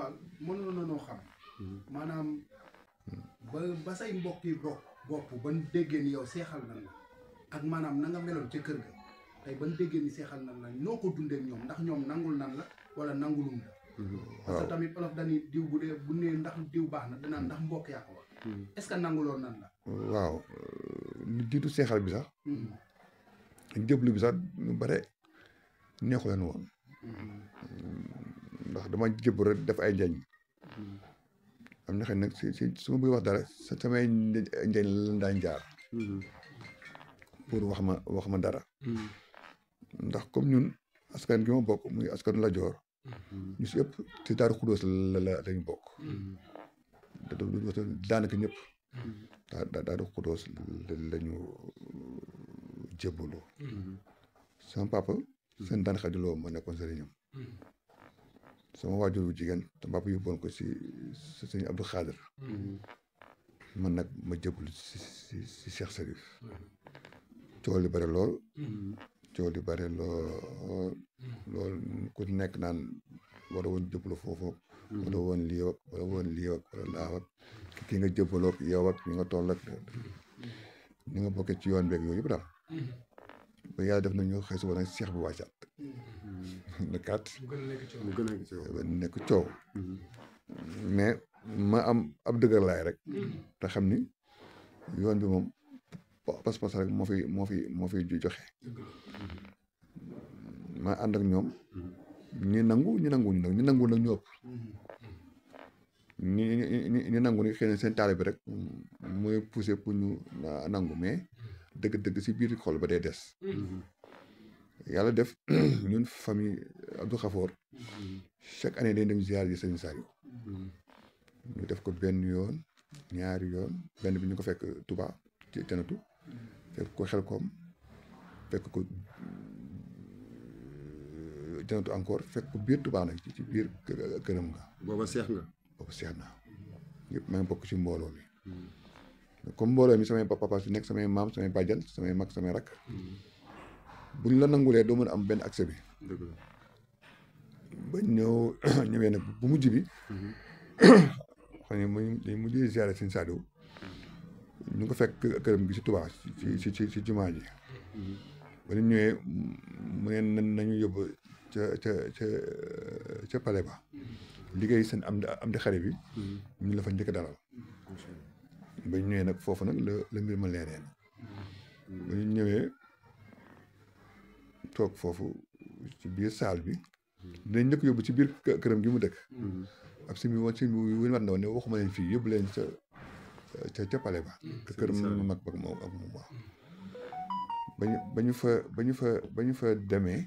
Fall mënoon na noo xam maanaam ba say mbokk yi bopp ban déggee ni yow seexal nan la ak maanaam na nga meloon ca kër ga tey ban déggee ni seexal nan la noo ko dundee ñoom ndax ñoom nangul nan la wala nangulum la parce que tamit olof dañuy diw bu dee bu nee ndax diw baax na danaan ndax mbokk yaa ko wax est-ce que nanguloon nan la waaw lu jiitu seexal bi sax jëblu bi sax ñu bare neexu leen woon ndax dama jëblu rek def ay njañ am na xëy nag si su ma bëgg wax dara samay njañ lan daan jaar pour wax ma dara ndax comme ñun askan gi ma bokk muy askanu la joor ñu si ëpp ci Daaru Xudóos lañu bokk daanaka ñëpp Daaru Xudóos lañu jébbalu sama papa seen daan xadiloo ma nekkoon sëriñam sama waajur bu jigéen sama papa yóbboon ko si sëñ Abdou Khadir man nag ma jébbalu si Cheikh Sarif coow li bare lool lool ku nekk naan war a woon jébbalu foofu wala woon lii ak wala woon lii ak wala laaw ak kii nga jébbaloo ak yow ak ñi nga toll ak ñi nga bokkee ci yoon beeg yooyu yëpp daal ba yàlla def na ñu xëy suba nag Cheikh bi wàccaat na kat mu gën a nekk coow mais ma am ab dëgër laay rek te xam ni yoon bi moom pas-pas rek moo fi joxe ma ànd ak ñoom ñi nangu nag ñi nangu nag ñu ëpp ñi nangu ni xëy na seen taalibe bi rek mooy poussé pour ñu nangu mais dëgg-dëgg si biir xol ba day des yàlla def ñun famille Abdou Khafor chaque année day dem ziar yi sëñ Saliou ñu def ko benn yoon ñaari yoon benn bi ñu ko fekk Touba ci Tenatu fekk ko Xelkom fekk ko Tenatu encore fekk ko biir Touba nag ci biir këram nga booba seex naa yëpp maa ngi bokk ci mbooloo mi comme mbooloo mi samay papa si nekk samay maam samay bàjjan samay mag samay rakk buñ la nangulee doo mën a am benn accès bi ba ñëwee nag bu mujj bi xam ne dañ mujjee ziare Sëñ Saaliw ñu ko fekk këram gi si Touba ci jumaa ji ba ñu ñëwee mu ne nañu yóbbu ca palais ba liggéey seen am di xare bi ñu la fa njëkk dalal ba ñu ñëwee nag foofu nag la mbir ma leeree ba ñu ñëwee toog foofu ci biir saal bi dinañ njëkk yóbbu ci biir këram gi mu dëkk ab si wu wat na woon ne waxuma leen fii yóbbu leen ca palais ba këram mu mag ba moo ak moom waaw ba ñu fa demee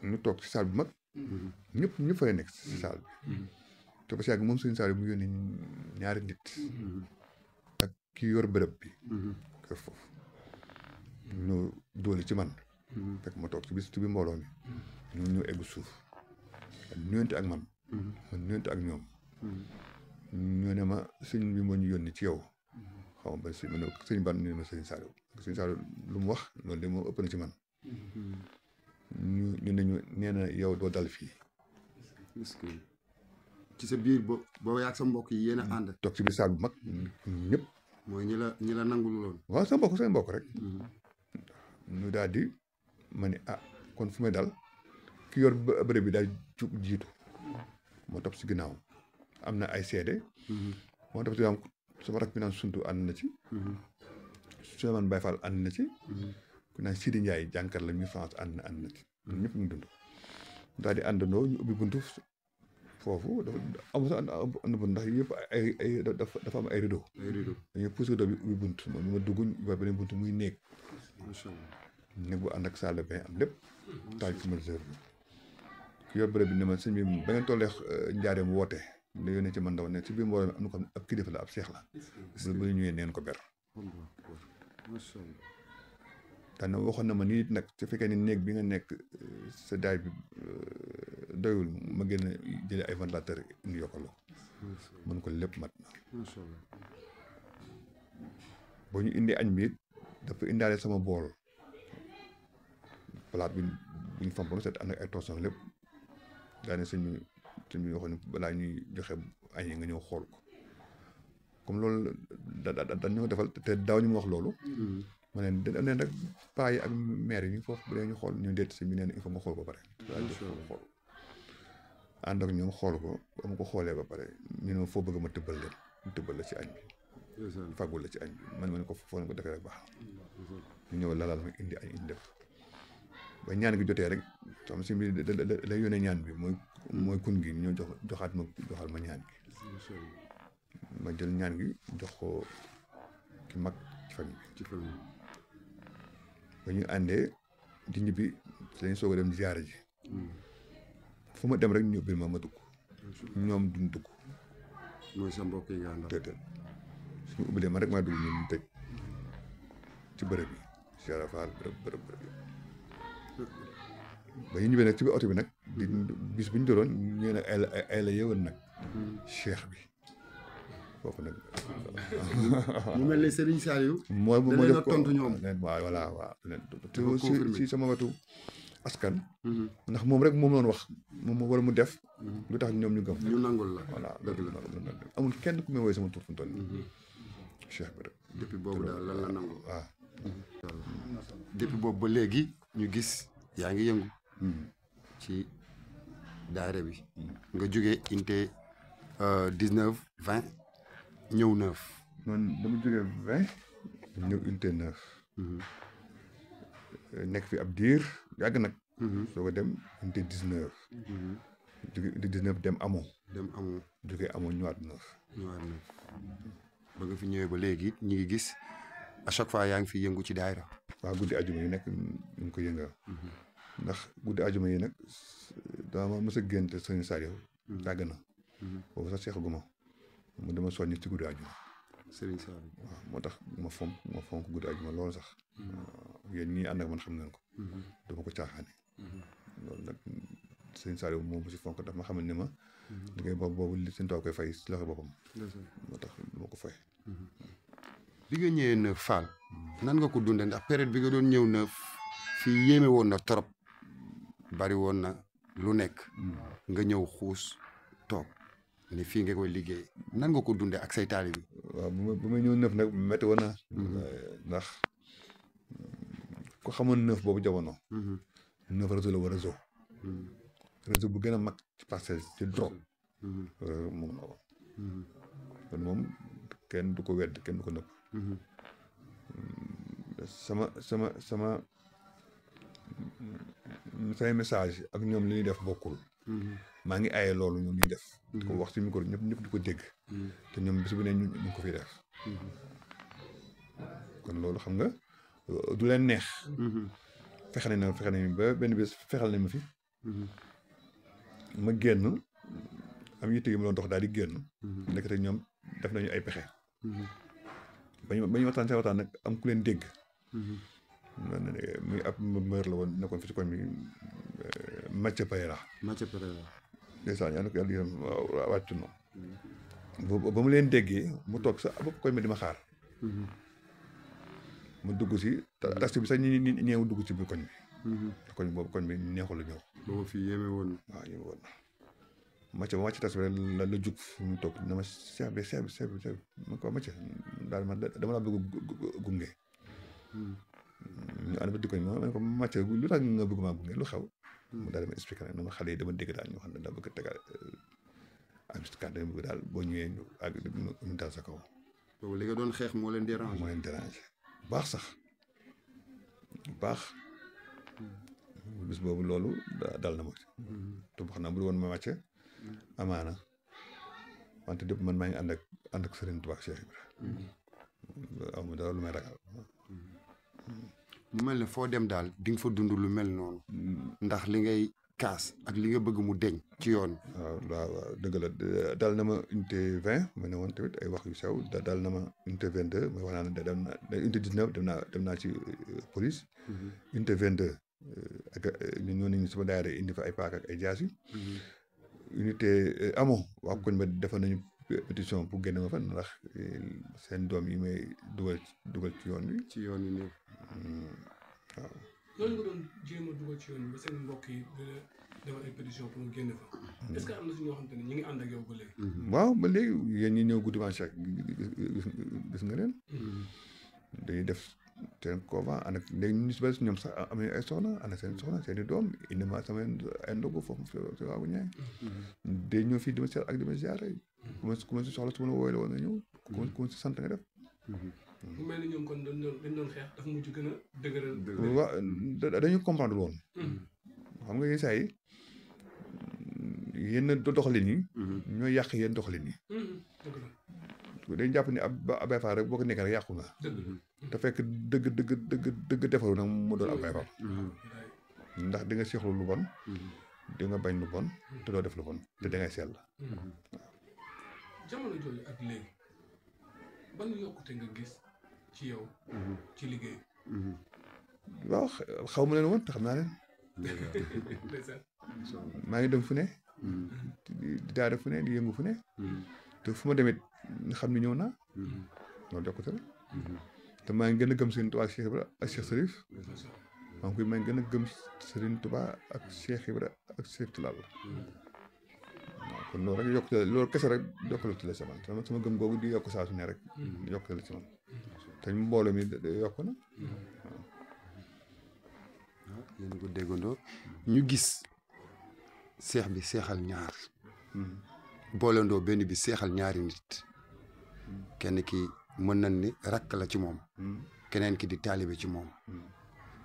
ñu toog ci saal bi mag ñëpp fa nekk ci saal bi te ba si yàgg moom suñu saal bi mu yónni ñaari nit ak ki yor bërëb bi kër foofu ñu dooli ci man fekk ma toog ci biir mbooloo mi ñu egg suuf nuyonte ak man man nuyonte ak ñoom ñu ne ma sëñ bi moo ñu yónni ci yow xaw ma ba si ma ne sëñ ban ñu ne ma sëñ Saliou lu mu wax loolu de moom ëpp na ci man ñu ne ñu nee na yow doo dal fii ci sa biir boo yaag sa mbokk yi yéen a ànd toog ci biir saal bu mag ñëpp mooy ñi la nangul loolu waaw sa mbokk rek ñu daal di ma ne kon fu may dal ki yor bërëb bi daal jiitu moo topp si ginnaaw am na ay seede moo topp si ginnaaw sama rak bi naan suntu ànd na ci Souleymane Baye Fall ànd na ci ku naan Sidi Ndiaye jànkar la ñu France ànd na ci ñëpp ñu dund daal di àndandoo ñu ubbi buntu foofu dafa amul sax ànd bu ndax yëpp dafa am ay rideau dañuy pousse rideau bi ubbi bunt moom ma dugg ba beneen bunt muy néeg néeg bu ànd ak salle de bain am lépp taaj climatiseur bi ki yor bërëb bi ne ma sëñ bi ba ngeen tollee njaareem woote da yónnee ci man ndaw ne ci biir mbooloo mi am na ko ab kilifa la ab seex la bu ñu ñëwee neen ko ber daan waxoon na ma nii nag su fekkee ni néeg bi nga nekk sa daay bi doyul ma gën a jëlee ay ventilateur indi yokkaloo mën ko lépp mat na boo ñu indee añ bi dafa indaale sama bool palaat bi buñ fam ba mu set ànd ak ay torsion lépp daane sëñ bi waxoon ne balaa ñuy joxe añ yi nga ñëw xool ko comme loolu dañ ñoo defal te daaw ñu ma wax loolu ma neen rek paa yi ak maire yi ñu foofu bu dee ñu xool ñu deet si bi neen il faut nga xool ba pare daal di xool ànd ak ñoom xool ko ba ma ko xoolee ba pare ñu ne foo bëgg ma tëbbal leen ñu tëbbal la ci añ bi fàggul la ci añ bi man ma ne ko foo ko defee rek baax ñu ñëw lalal ma indi añ indi def ba ñaan gi jotee rek xam si bi da yónnee ñaan bi mooy kun gi ñoo joxaat ma ñaan gi ma jël ñaan gi jox ko ki mag ci famille ba ñu àndee di ñibbi lañ soog a dem ziyaara ji fu ma dem rek ñu ubbil ma dugg ñoom duñ dugg mooy sa mbokk yi nga àndal déedéet suñu ubbilee ma rek maa dugg ñun tëj ci bërëb bi ziyaara faal bërëb ba ñu ñibbee nag ci biir oto bi nag di bis bu ñu doon ñu nag ay la yëwal nag cheikh bi foofu nag mu mel ne Serigne Saliou mooy mu da leen a def ko tontu ñoom waaw voilà waaw confirmé. si sama watu askan ndax moom rek moom loon wax moom wala mu def lu tax ñoom ñu gëm ñu nangul la voilà dëgg la amul kenn ku may woy sama tur fu mu toll nii cheikh bi rek depuis boobu daal lan la nangul waaw depuis boobu ba léegi ñu gis yaa ngi yëngu ci daayira bi nga jógee inte 19 20 ñëw 9 noonu dama jógee 20 ñëw unité 9 nekk fi ab diir yàgg nag soo ko dem unité 19 jóge unité 19 dem amoo jógee amoo ñëwaat 9 ba nga fi ñëwee ba léegi ñu ngi gis à chaque fois yaa ngi fi yëngu ci daayira waaw guddi ajuma yi nekk ñu ngi ko yëngal ndax guddi ajuma yi nag dama mës a génte sëñ Saliou yàgg na boobu sax seexaguma mu dama soññ ci guddi ajuma Serigne Saliou waaw moo tax ma fonk guddi ajuma loolu sax yéen ñii ànd ak man xam ngeen ko dama ko caaxaane loolu nag sëñ Saliou moom si fonk daf ma xamal ni ma liggéey boobu li sëñ taw koy fay si loxo boppam moo tax dama ko fay bi nga ñëwee 9 Fall nan nga ko dundee ndax période bi nga doon ñëw 9 fii yéeme woon na trop bari woon na lu nekk nga ñëw xuus toog ni fii nga koy liggéey nan nga ko dundee ak say taalibe bi waaw bu may ñëw 9 nag métti woon na ndax ko xamoon 9 boobu jamono 9 réseau la war réseau bu gën a mag ci Parcelles ci drogue moom la woon kon moom kenn du ko wedd kenn du ko nëpp samay message ak ñoom li ñuy def bokkul maa ngi aaye loolu ñoom ñuy def di ko wax ci micro ñëpp di ko dégg te ñoom bis bu ne ñu ngi ko fi def kon loolu xam nga du leen neex fexe nañ ba benn bés fexal nañ ma fi ma génn am yitte yi ma doon dox daal di génn nekkate ñoom def nañu ay pexe ba ñu waxtaan nag am ku leen dégg muy ab mër la woon nekkoon fi ci koñ bi Mathieu Payra ndeysaan yaa na ko yàlla yërëm wàccu no ba mu leen déggee mu toog sa bopp koñ bi di ma xaar mu dugg si taxi bi sax ñeewu dugg ci biir koñ bi koñ boobu koñ bi neexul la ñëw boobu fii yéeme woon waaw yéeme woon Mathieu ba wàcc taxi bi rek la jug fu mu toog na ma seex bi ma ko Mathieu daal ma dama laa bëgg gunge ñu ànd ba di koñ ma ne ko Mathieu lu tax nga bëgg maa gunge lu xew mu daal dama expliqué nag na ma xale yi dama dégg daal ñu xam ne daa bëgg a tegal amstikat dama bëgg daal boo ñëwee ñu dal sa kaw boobu li nga doon xeex moo leen déranger baax sax baax bis boobu loolu dal na ma te xam naa bu dul woon ma wàcce amaana wante dépp man maa ngi ànd ak Serigne Touba Cheikh Ibra aw ma dara lu may ragal mu mel ne foo dem daal di nga fa dund lu mel noonu ndax li ngay kaas ak li nga bëgg mu deñ ci yoon waaw dëgg la dal na ma unité 20 ma ne woon tamit ay wax yu sew dal na ma unité 22 ma wax naa ne dem naa unité 19 dem naa ci police unité 22 ak ñun ñoo nañu sama daayira indi fa ay paak ak ay jaasi unité amo waa koñ ba defoon nañu pétition pour génne ma fa ndax seen doom yi may dugal ci yoon bi nii waaw loolu nga doon jéem a dugal ci yoon bi ba seen mbokk yi defal ay pétition pour mu génn fa est-ce que am na si ñoo xamante ne ñu ngi ànd ak yow ba léegi. waaw ba léegi yéen ñi ñëw guddi manche gis nga leen dañuy def seen convent ànd ak léegi ñu si bëri ñoom sax am nañu ay soxna ànd ak seen soxna seen i doom indi ma sama ay ndogu foofu si waagu ñaay day ñëw fii di ma seet ak di ma ziare ku ma si soxla su ma la wooy la woon nga ñëw ku ma si sant nga def mu mel ni ñoom kon dañ doon xeex dafa mujj gën a dëgëral. waaw dañu comprendre woon xam nga yenn saa yi yenn doxalin yi ñooy yàq yenn doxalin yi dëgg la. dañu jàpp ni ab Baye Fall rek boo ko nekkee rek yàqu nga dëgg la. te fekk dëgg defaru nag mu doon ab Baye Fall ndax di nga seexlu lu bon di nga bañ lu bon te doo def lu bon te da ngay sell jamono jooju ak léegi ban yokkute nga gis ci yow ci liggéey. waaw xaw ma leen woon te xam naa leen ndeysaan. maa ngi dem fu ne di daara fu ne di yëngu fu ne te fu ma demit nga xam ni ñëw naa loolu yokkute la te maa ngi gën a gëm Serigne Touba ak Cheikh Ibra ak Cheikh Serif maa ngi gën a gëm Serigne Touba ak Cheikh Ibra ak Cheikh Tilal waaw kon loolu rek yokkute la loolu kese rek yokkute la si man sama gëm googu di yokk saa su ne rek yokkute la si man te mbooloo mi yokk na waaw yéen ko déggandoo ñu gis seex bi seexal ñaar boolandoo benn bi seexal ñaari nit kenn ki mën nañ ni rakk la ci moom keneen ki di taalibe ci moom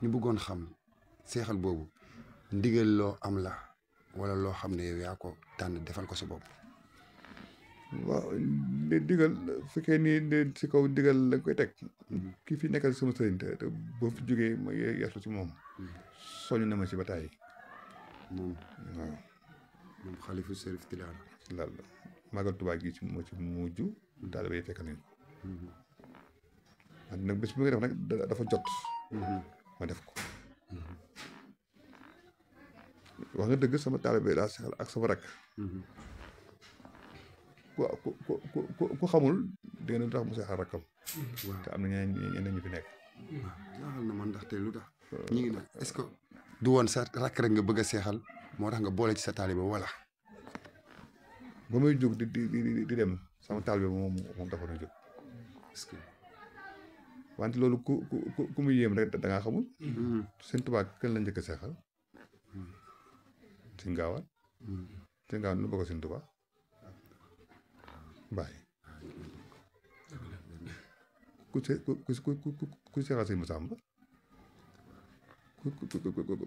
ñu bëggoon xam seexal boobu ndigal loo am la wala loo xam ne yow yaa ko tànn defal ko sa bopp. waaw digal fekkee nii si kaw digal la koy teg kii fi nekkal sama sëriñ te boo fi jógee ma yeeslu ci moom soñu na ma ci bataay moom waaw moom xalifu Serif Tilala laal la Magal Tuubaa gi ci moo ci mujj taalibe yi fekk nañ ko nag bés bu nga def nag dafa jot ma def ko wax nga dëgg sama taalibe laa seexal ak sama rakk ku xamul di nga ne tax mu seexal rakkam te am na ñeneen ñu fi nekk jaaxal na man ndaxte lu tax ñu ngi nag est-ce que du woon sa rakk rek nga bëgg a seexal moo tax nga boole ci sa taalibe wala ba muy jóg di dem sama taalibe moom dafa na jóg est-ce que wante loolu ku muy yéem rek da ngaa xamul Sëñ Tuubaa kenn la njëkk a seexal Sëñ Gaawaan Sëñ Gaawaan nu bokk Sëñ Tuubaa bàyyi ku seexal Sëñ Masamba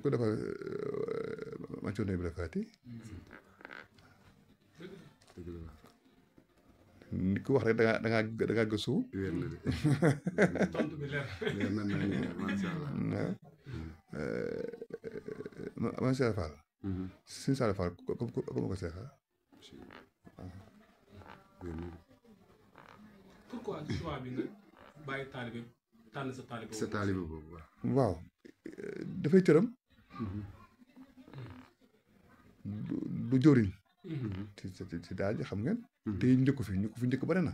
ku defar Mansour Ibra Faty nit ku wax rek da ngaa gëstu. wér na de. tontu bi leer. leer na nañu macha allah. macha allah Fall. Sëñ Saliou Fall comme ko seexal. pourquoi choix bi nga bàyyi taalibe tànn sa taalibe. sa taalibe boobu waaw dafay cëram. du jëriñ. ci daal ji xam ngeen. te njëkk fi njëkk bare na.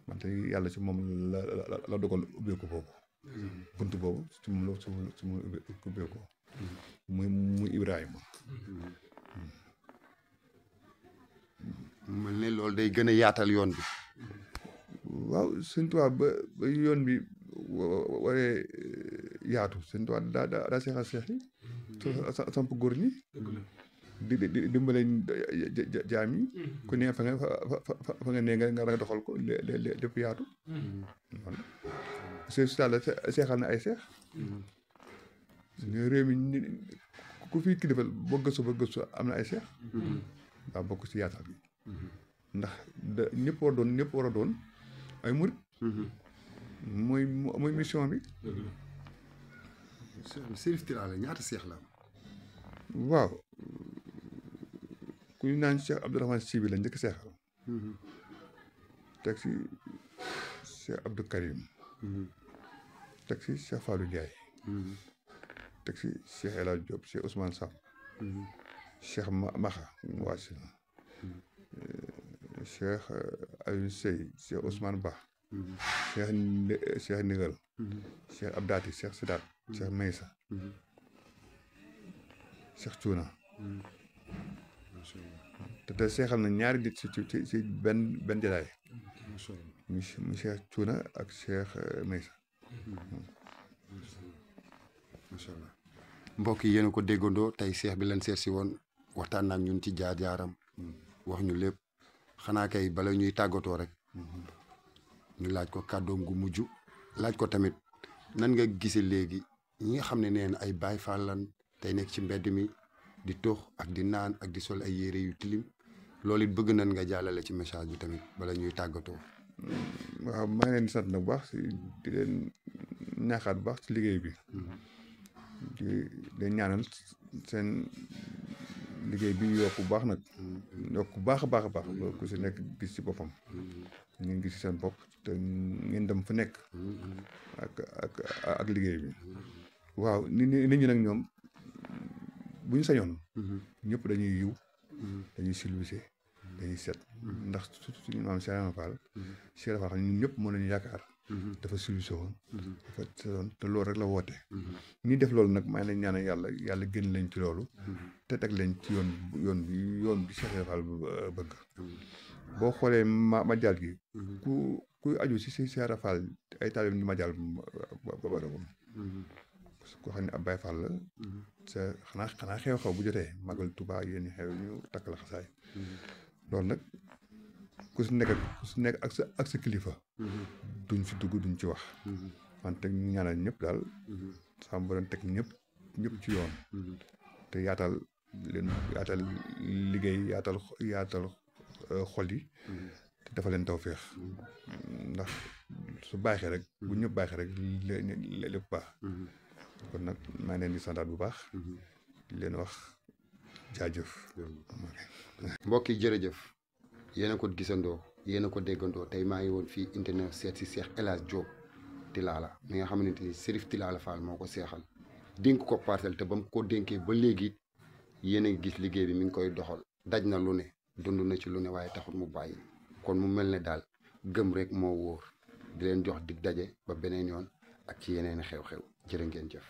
wante yàlla ci moom la dogal ubbeeku boobu. bunt boobu ci moom la ci moom ubbeeku. muy Ibrahima. mel ne loolu day gën a yaatal yoon bi. waaw Sëñ Tuubaa ba yoon bi waree yaatu Sëñ Tuubaa daa seexal seex yi. samp góor ñi. di dimbale jaam yi ku ne fa nga ne nga doxal ko lépp yaatu seexal na ay seex réew mi ku fi kilifa boo gëstu ba gëstu am na ay seex daa bokk ci yaatal bi ndax ñëpp war a doon ay murit mooy mission bi Serif Tilala ñaata seex la waaw ku ñu naan Cheikh Abdourahmane Sy bi la njëkk seexal teg si Cheikh Abdou Karim teg si Cheikh Fallou Ndiaye teg si Cheikh El Hadj Diop Cheikh Ousmane Sam Cheikh Maxa Wasila Cheikh Aliou Sey Cheikh Ousmane Ba Cheikh Ndigal Cheikh Abdati Cheikh Sidat Cheikh Maysa Cheikh Thiouna macha allah te seexal na ñaari nit ci benn jataay macha allah mu Cheikh Cuuna ak Cheikh Maysa. macha allah mbokk yi yéen a ko déggandoo tey seex bi leen seet si woon waxtaan naag ñun ci jaar-jaaram wax ñu lépp xanaa kay bala ñuy tàggatoo rek ñu laaj ko kàddoom gu mujj laaj ko tamit nan nga gisee léegi ñi nga xam ne neen ay Baay Faal lan tey nekk ci mbedd mi di tox ak di naan ak di sol ay yére yu tilim loolu it bëgg nañ nga jàllale ci message bi tamit bala ñuy tàggatoo. waaw maa ngi leen di sant nag bu baax di leen ñaaxaat bu baax ci liggéey bi di leen ñaanal seen liggéey bi yokk bu baax nag yokk bu baax a baax loolu ku si nekk gis ci boppam ngeen gis ci seen bopp te ngeen dem fu nekk ak liggéey bi waaw nit ñi nag ñoom bu ñu sañoon ñëpp dañuy yiw dañuy silvisé dañuy set ndax surtout suñu maam Cheikh Ibra Fall xam ñun ñëpp mën nañu yaakaar dafa silvisé woon dafa setoon te loolu rek la woote ñi def loolu nag maa ngi leen ñaanal yàlla gën leen ci loolu te teg leen ci yoon bi Cheikh Ibra Fall bëgg boo xoolee ma jaal gi kuy aju si Cheikh Ibra Fall ay taalibe ni ma jaal ba baragum koo xam ne ab Baay Faal la sa xanaa xew-xew bu jotee magal Tuubaa yéen xew ñu takk la xasaay loolu nag ku si nekk ak sa kilifa duñ si dugg duñ ci wax wante ñu ñaanal ñëpp daal sama borom teg ñëpp ci yoon te yaatal liggéey yaatal xol yi te dafa leen tawféex ndax su baaxee rek bu ñëpp baaxee rek lépp baax kon nag maa ngi leen di santaat bu baax di leen wax jaajëf mbokk yi jërëjëf yéen a ko gisandoo yéen a ko déggandoo tey maa ngi woon fii internet seet si Cheikh El Hadj Diop Tilala mi nga xamante ni Serif Tilala Fall moo ko seexal dénk ko parcelle te ba mu ko dénkee ba léegi yéen a ngi gis liggéey bi mi ngi koy doxal daj na lu ne dund na ci lu ne waaye taxul mu bàyyi kon mu mel ne daal gëm rek moo wóor di leen jox dig daje ba beneen yoon ak ci yeneen xew-xew jërë ngeen jëf